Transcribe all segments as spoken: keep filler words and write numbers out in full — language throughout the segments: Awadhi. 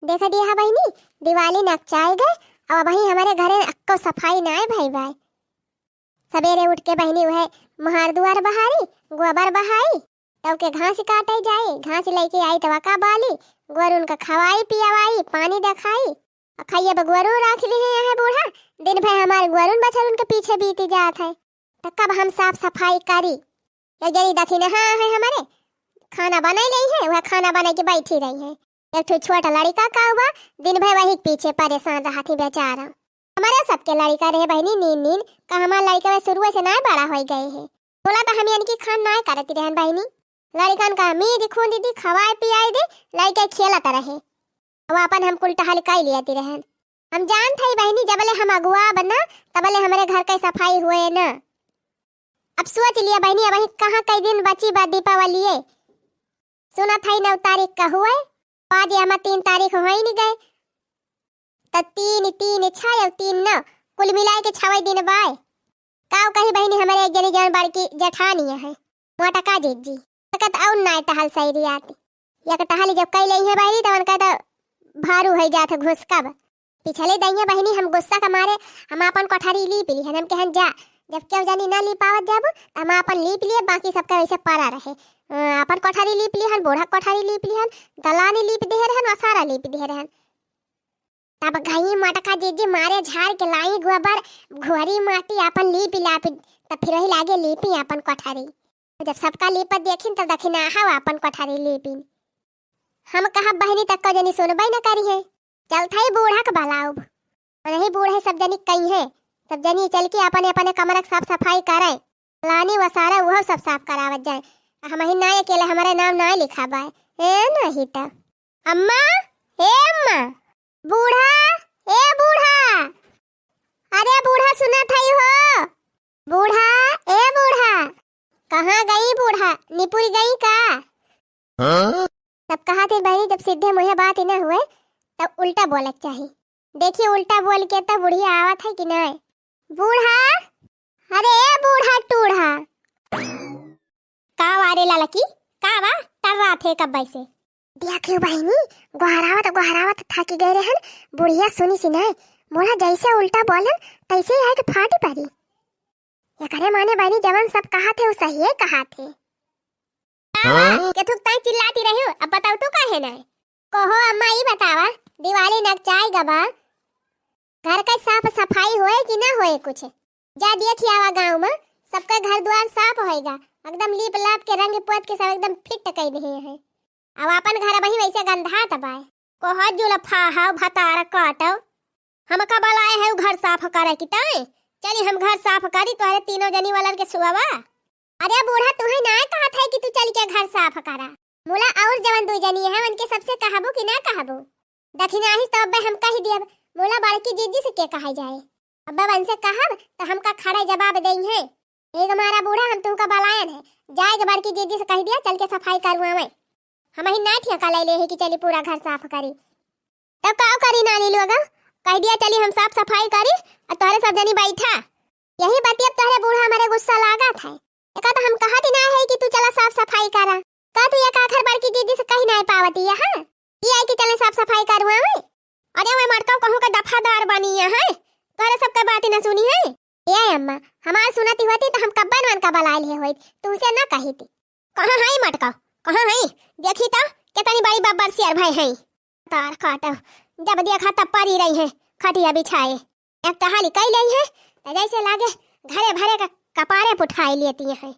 देखा दिया है बहिनी, दिवाली नकचाए गए, अब अबही हमरे घरे अक्को सफाई नाय भई बाय। सबेरे उठ के बहिनी उहे मोहार दुआर बहारी, गोबर बहाई, तब के घास काटे जाई, घास लेके आई तब का बाली, गोरुन का खवाई पियावाई, पानी देखाई। आ खाइए बा गोरू राख ली है यहाँ बूढ़ा, दिन भर हमारे गोरुन बछरुन के पीछे बीती जात है, तो कब हम साफ सफाई करी? एक जनी दखिनहा है हमरे, खाना बनाई रही है, वह खाना बनाई के बैठी रही है। एक ठो छोटा लड़का का हुआ, दिन भर वही के पीछे परेशान रहत ही बेचारा। हमारे सबके लड़का रहे बहिनी नीन नीन, का हमार लड़का वह शुरुए से नाय बड़ा होई गए है। बोला तो हम इनकी खान नाय करती रहन बहिनी, लड़कन का मीज खून दीदी खवाए पियाई दे, लड़के खेलत रहे। अब अपन हम कुल टहल काई लियाती रहन। हम जानत हई बहिनी, जबले हम अगुआ बना, तबले हमरे घर के सफाई हुए ना। अब सोच लिया बहिनी, अबही कहाँ कई दिन बची बा दीपावली। सुनत हई नौ तारीख का हुए, आज ये हमार तीन तारीख होई नहीं गए, त तीन, तीन, छः और तीन नौ, कुल मिलाए के छवे दिन बाय। काव कही बहिनी, हमरे एक जनी जौन बड़की जेठानी है, मोटका जीजी, कहत और नाय टहल सही रियाती। एक टहल जब कई लेई है बहिनी, तवन कहत भारू है जात है घुसकब। पिछले दइया बहिनी हम गुस्सा के मारे हम आपन कोठरी लीप लिहन, हम कहन जा, जब केहू जानी ना लीप आवत जाबू, त हम आपन लीप लिए, बाकी सबके वैसे पड़ा रहे। अ, आपन कोठरी लीप लिहन, बूढ़ा कोठरी लीप लिहन, दलानी लीप दे रहन, वसारा लीप दे रहन। तब गई मोटका जीजी मारे झाड़ के लाई गोबर, घोरी माटी आपन लीप लाप, तब फिर वही लागे लीपी आपन कोठरी। जब सबका लीपत देखिन, तब दखिनहा आपन कोठरी लीपिन। हम कहब बहिनी, तक्को जनी सुनबे न करी है। चलत हई बूढ़ा के बलाउब। नहीं बूढ़े सब जनी कही है, सब जनी चल के अपने अपने कमरा के साफ सफाई करे। लानी वसारा उहो सब साफ करावत जाए। हमही ना अकेले, हमारे नाम ना लिखा बाय। ए नहीं त। अम्मा, ए अम्मा, बूढ़ा, ए बूढ़ा, अरे बूढ़ा सुनत हई हो, बूढ़ा, ए बूढ़ा, कहाँ गई बूढ़ा, निपुर गई का? हाँ? तब कहा थे बहनी, जब सीधे मुँहे बात ही ना हुए, तब उल्टा बोले के चाही। देखिए उल्टा बोल के तब बुढ़िया आवत है कि नहीं। बूढ़ा, अरे ए बूढ़ा टूढ़ा। का वा रे ललकी, का वा? टर्रात है कब्बै से। देखियो बहिनी, गोहरावत गोहरावत थकी गए रहन, बुढ़िया सुनी सी नहीं, मोला जैसे उल्टा बोलन तैसे ही आके फाटी परी। एकरे माने बहिनी जवन सब कहा थे उ सही है कहा थे। हाँ? के थुक ताई चिल्लाती रही हो, अब बताओ तो काहे नहीं? कहो अम्मा ई बतावा, दिवाली नगचाई गबा, घर का साफ सफाई होए कि ना होए कुछ? जा देखि आवा गाँव में, सबका घर द्वार साफ होएगा, एकदम लीप लाप के रंग पोत के सब एकदम फिट कई दिहे हैं। अब आपन घर अबही वैसे गंधात बाय। कहो जुलफा हव भतार काटव, हमका बलाए है घर साफ करे की ताई? चली हम घर साफ करी तोहरे तीनों जनी वालन के सुअवा। अरे बूढ़ा तुहे नाय कहत है कि तू चल के घर साफ करा, मुला और जवन दू जनी है उनके सबसे कहबू कि ना कहबू? दखिनाही तो अब्बे हम कह दियब, मोला बड़की जीजी से के कहा जाए। अब्बे उनसे कहब तो हमका खड़े जवाब देई है। एक मारा बूढ़ा हम तुमका बलायन है, जाए के बड़की जीजी से कह दिया चल के सफाई करवावे। हम ही ना ठेका ले ले है कि चली पूरा घर साफ करी। तब का करी नानी लोग, कह दिया चली हम साफ सफाई करी और तोहरे सब जनी बैठा। यही बतिया तोहरे बूढ़ा हमारे गुस्सा लागत है। एका तो हम कहत ही ना है कि तू चला साफ सफाई करा। का तू एक आखर बड़की दीदी से कही नाय पावती है, हाँ? ये आई कि चले साफ सफाई करुआवे? अरे मैं मटका कहूँ का दफादार बनी है, हैं? तोहरे सबके बात ही ना सुनी है। ए अम्मा, हमार सुनती होती तो हम कब्बन मन का बलाइल है होइत, तुमसे ना कही थी। कहाँ है मटका? कहाँ है? देखी तो, कितनी बड़ी बब्बर सियार भाई है। तार काटो, जब देखा तब परी रही है, खटिया बिछाए। एक टहली कई लेई है, त जैसे लागे घरे भरे का कपारे पुठाई लेती है।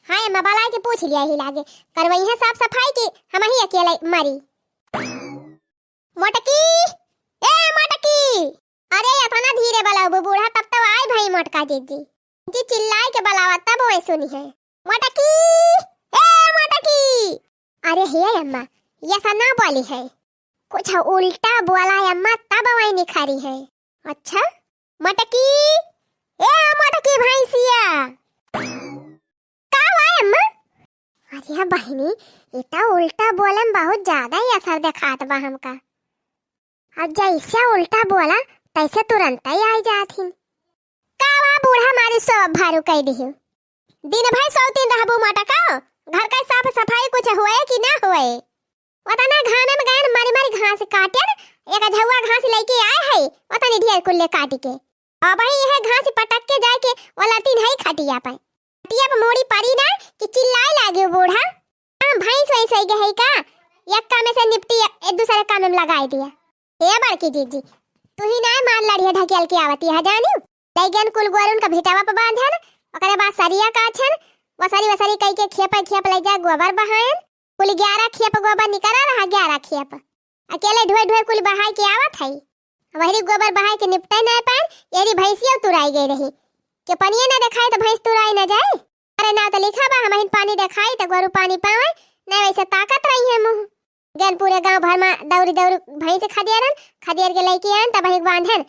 हाँ, अम्मा बलाए के पूछ लिया ही लागे, करवई है साफ सफाई की, हम ही अकेले मरी। मोटकी, ए मोटकी, अरे इतना धीरे बलाओ बूढ़ा, तब तो आए भाई मोटका जीजी। जी चिल्लाए के बलावा तब वही सुनी है। मोटकी, ए मोटकी। अरे हे अम्मा, ये ऐसा ना बोली है। कुछ उल्टा बोला है अम्मा, तब वही निखारी है। अच्छा, मटकी, ए मटकी भैंसिया। का हुआ अम्मा? अरे बहिनी, ये तो उल्टा बोले में बहुत ज्यादा ही असर दिखात बा हमका। अब जैसे उल्टा बोला, तैसे तुरंत ही आई जात ही। का हुआ बूढ़ा मारी सो भारू कह दिहू। दिन भर सौतीन रहबू मटका, घर का साफ सफाई कुछ हुए कि ना हुए? ओतना घामे में गयन मारी मारी घास काटेन, एक झौआ घास लइके आए है, ओतनी ढेर कुल्ले काटि के। अबही यह घास पटक के जाइके ओलतिन है खटिया पे। खटिया पे मूड़ी परी ना कि चिल्लाए लागे बूढ़ा। हम भैंस वैंस होइ गए है का? एक कामे से निपटी, एक दूसरे कामे में लगाई दिया। हे बड़की जीजी, तू ही नाय मार लड़िया ढकेल के आवती है जानियो। लइ गयन कुल गोरुन का भिटावा पे बांधन, ओकरे बाद सरिया काछन, वसरी वसरी कइ के खेपे खेप लइ जा गोबर बहायन। कुल ग्यारह खेप गोबर निकरा रहा, ग्यारह खेप। अकेले ढोए ढोए कुल बहाइ के आवत है। वहरी गोबर बहाइ के निपटे नाय पाएन, यहरी भैंसिया तुराई गई रही। के पनिया ना देखाए तो भैंस तुराई ना जाए। अरे ना तो लिखा बा, हमहिन पानी देखाई तो गोरू पानी पावे, ना वैसे ताकत रही है मुँह। गन पूरे गांव भर में दौरी दौरी भैंस खदेरन, खदेर के लइके आन, तब वहीं बांधन।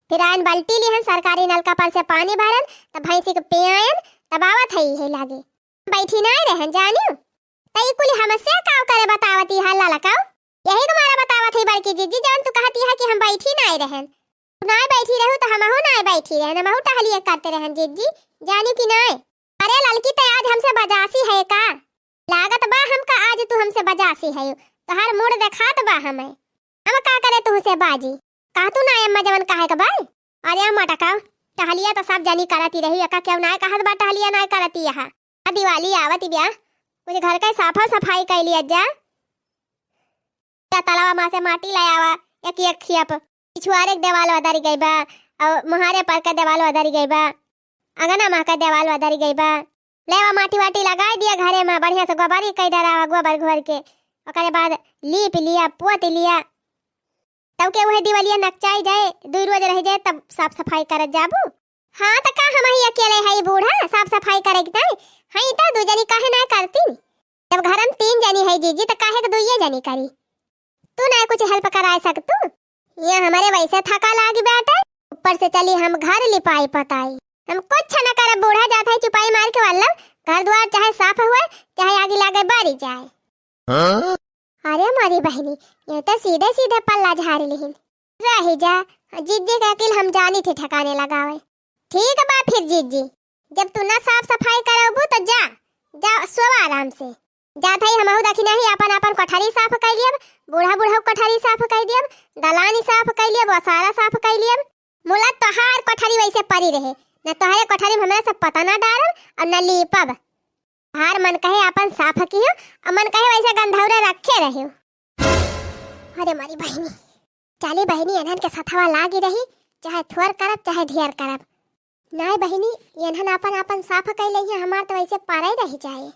फिर आन बाल्टी लिहन, सरकारी नलका पर से पानी भरन, तब भैंसी के पियायन, तब आवत है इहे लागे। बैठी नाय रहन जानियो। त ई कुल हमसे काव करे बतावत ही हल्ला लकाव? यही तुम्हारा बतावत है बड़की जीजी, जौन तू कहती है कि हम बैठी नाय रहन। तू नाय बैठी रहू तो हमहू नाय बैठी रहन, हमहू टहलिए करते रहन जीजी, जानियो कि नाय? अरे ललकी, त आज हमसे बजासी है का? लागत बा हमका आज तू हमसे बजासी है, तोहार मूड देखात बा हमें। हम का करे तुहसे बाजी? कहा तू ना अम्मा जवन कहे के बा? अरे अम्मा टका, टहलिया तो सब जनी करती रही, एका क्यों नाय कहत बा टहलिया नाय करती यहाँ। आ दिवाली आवत बिया, कुछ घर के साफा सफाई कर लिया जा। या तलावा मा से माटी ले आवा, एक एक खियप। पिछुआरे के देवाल वदरी गई बा, और मुहारे पर के देवाल वदरी गई बा, अंगना मा के देवाल वदरी गई बा। लेवा माटी वाटी लगाई दिया घरे मा, बढ़िया से गोबरी कई डरावा, गोबर घोर के। ओकरे बाद लीप लिया, पोत लिया। तब के वही दिवलिया नकचाई जाए, दुई रोज रह जाए, तब साफ सफाई करत जाबू। हाँ, त का हमही अकेले हई बूढ़ा, साफ सफाई करे के ताई? हई त दू जनी काहे ना करती? जब घर में तीन जनी है जीजी, त काहे के दुइये जनी करी? तू ना कुछ हेल्प कराए सकतू? ये हमारे वैसे थका लागी बाटे, ऊपर से चली हम घर लिपाई पताई। हम कुछ न करब, बूढ़ा जात है चुपाई मार के वल्लम, घर द्वार चाहे साफ हुए, चाहे आगी लागे बारी जाए। हाँ? अरे मोरी बहिनी, ये तो सीधे सीधे पल्ला झाड़ लिहिन। रही जा, जिज्जी के अकिल हम जानी थे ठिकाने लगावे। ठीक बा फिर जिज्जी, जब तू ना साफ सफाई करबू तो जा, जा सोवा आराम से। जात हई हमहू दखिना ही आपन आपन कोठरी साफ कइ लियब, बूढ़ा बूढ़ा कोठरी साफ कइ दियब, दलानी साफ कइ लियब, वसारा साफ कइ लियब। मुला तोहार कोठरी वैसे परी रहे, न तोहरे कोठरी में हमरा से पता ना डारब और न लीपब। तोहार मन कहे आपन साफ कियो, और मन कहे वैसे गंधौरे रखे रहियो। अरे मोरी बहिनी, चाली बहिनी एनहन के सथवा लागी रही, चाहे थोर करब चाहे ढेर करब। नाय बहिनी, एनहन आपन आपन साफ कइ लइहे, हमार तो वैसे परे रह जाए।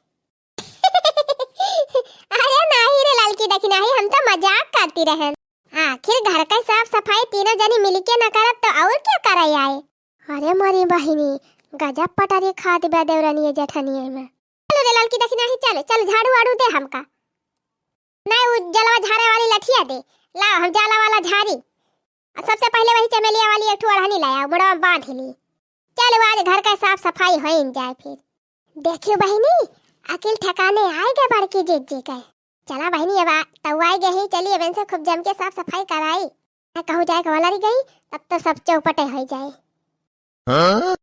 अरे नाही रे ललकी, देखी नाही, हम तो मजाक करती रहन। आखिर घर का साफ सफाई तीनों जनी मिलके न करब तो और क्या करे आए? अरे मोरी बहिनी, गजब पटरी खात बा देवरानी जेठानी में। चलो रे ललकी, देखी नाही, चल चल, झाड़ू वाड़ू दे हमका। नहीं, वो जलवा झाड़े वाली लठिया दे, लाओ हम जाला वाला झाड़ी। आ सबसे पहले वही चमेलिया वाली एक ठो ओढ़नी लाया, मुड़वा में बांध ली। चलो आज घर का साफ सफाई होइन जाए फिर। देखियो बहिनी, अकिल ठिकाने आए गए बड़की जिज्जी के। चला बहिनी, अब आ, तऊ आए गए ही, चली अब इनसे खूब जम के साफ सफाई कराई। मैं कहूँ जाए के वाला रह गई, तब तो सब चौपटे हो जाए। हाँ?